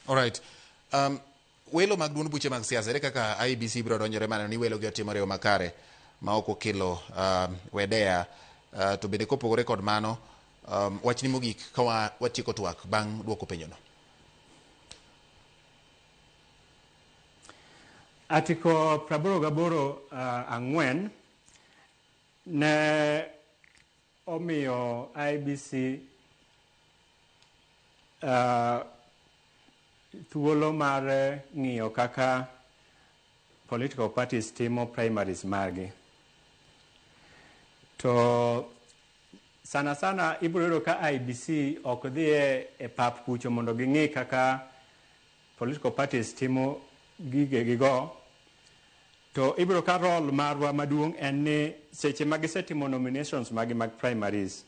Alright. Welo mag duond buche mag siasa, ere kaka IEBC biro donjore maneno ni welo gi otimore e yo makare ma ok okelo wedeya? To bende kopogore kod mano, wachni mogik ka watieko twak bang' duoko penjono. Article 88 4 ne omiyo IEBC thuolo mar ng'iyo kaka political parties timo primaries margi. To sana sana ibiro yudo ka IEBC ok dhi e pap kucho mondo ging'i kaka political parties timo gigegigo. To ibiro ka role marwa maduong' en ni seche ma gisetimo nominations magi mag primaries,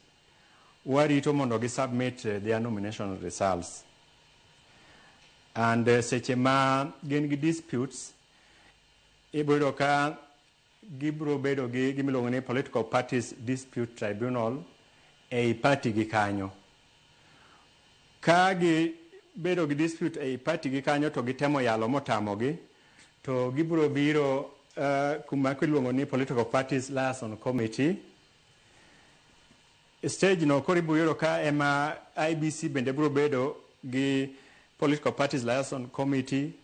warito mondo gi submit their nomination results. And seche ma gin gi disputes, ibiro yudo ka gibiro bedo gi gimiluongo ni Political Parties Dispute Tribunal ei party gi kanyo. Ka gi bedo gi dispute ei party gi kanyo to gitemo yalo motamogi, to gibiro biro kuma iluongo ni Political Parties Liaison Committee. Stage no koro ibiro yudo ka ema IEBC bende biro bedo gi Political Parties Liaison Committee,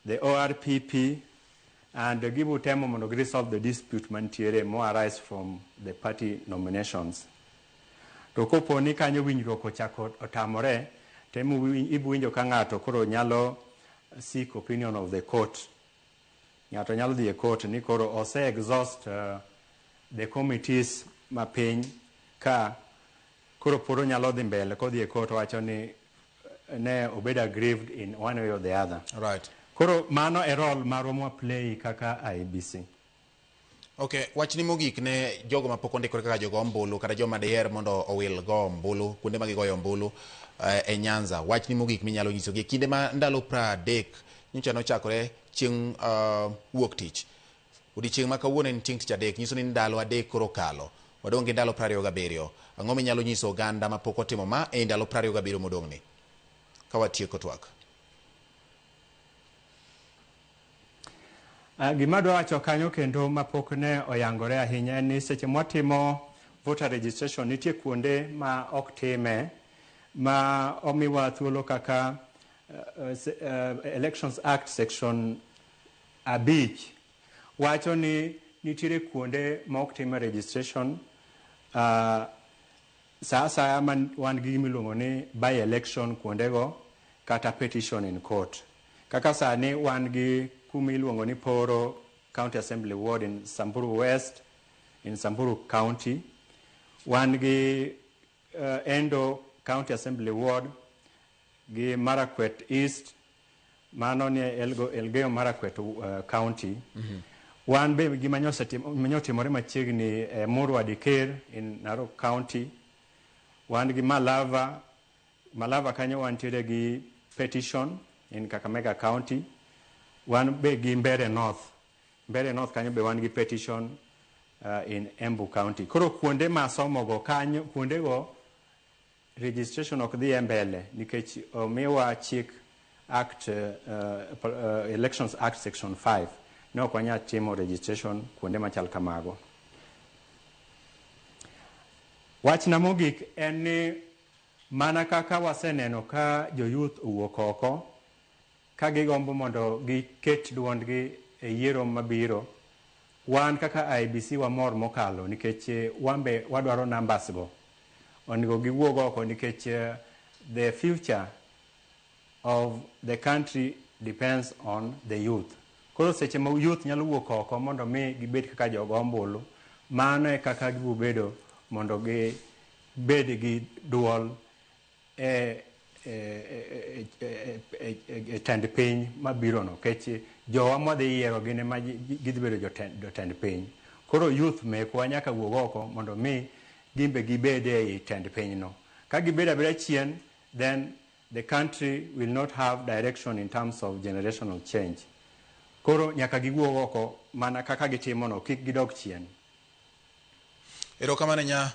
the ORPP, and gibiro temo mondo gi resolve the dispute mantiere mo arise from the party nominations. To kopo ni kanyo winjruok ochako otamore, to ibiro winjo ka ng'ato koro nyalo seek opinion of the court. Ng'ato nyalo dhi e court ni koro ose exhaust the committees mapiny ka koro pod onyalo dhi mbele kodhi e court wacho ni ne obed aggrieved in one way or the other. Koro mano e role marwa mwa play kaka IEBC. Okay, wachni mogik ne jogo mapok ondikore kaka jogo ombulu kata joma diher mondo owil go ombulu kuonde ma gigoyo ombulu e Nyanza. Wachni mogik minyalo nyisogi e kinde ma ndalo 30 nyocha nochakore chieng' wuok tich. Odiochieng' ma kawuono en chieng' tich adek, nyiso ni ndalo 3 koro okalo. Wadong' gi ndalo 27. Ang'o minyalo nyiso oganda mapok otimo ma e ndalo 27 modong' ni? Ka watieko twak. Gima adwa wacho kanyo kendo mapok ne oyangore ahinya en ni seche mwatimo voter registration nitie kuonde ma ok time ma omiwa thuolo kaka Elections Act section 5 wacho ni nitiere kuonde ma ok time registration sa asaya ma wan gi gima iluongo ni by election kuondego kata petition in court. Kaka sani wan gi kuma iluongo ni Poro County Assembly Ward in Samburu West, in Samburu County. Wan gi Endo County Assembly Ward gi Marakwet East, mano ni Elgeyo Marakwet County. Wan be gima nyotimore machiegni e Murwa Dikir in Narok County. Wan gi Malava, Malava kanyo wantiere gi petition in Kakamega County. Wan be gi Mbere North. Mbere North kanyo be wan gi petition in Embu County. Koro kuonde ma somogo kanyo, kuondego registration ok dhi e mbele nikech omiwa chik Act, Elections Act section 5 ne ok wanyal timo registration kuonde machal kamago. Wachna mogik en ni mana kaka waseneno ka jo youth owuok oko ka gigombo mondo giket duondgi e yiero mabiro, wan kaka IEBC wamor mokalo nikech wan be wadwaro numbers go. Onego giwuog oko nikech the future of the country depends on the youth. Koro seche ma youth nyalo wuok oko mondo mi gibed kaka jogo ombulu, mano e kaka gibiro bedo mondo gibed gi duol e tend piny mabiro no. Nikech jowa mwadhi yiero gin ema gidhi bedo jotend piny. Koro youth mekwa nyaka wuog oko mondo mi gin be gibed e tend piny no. Ka gibedo abeda chien, then the country will not have direction in terms of generational change. Koro nyaka giwuog oko mana kaka gitimo no, kik gidog chien. Erokamano nya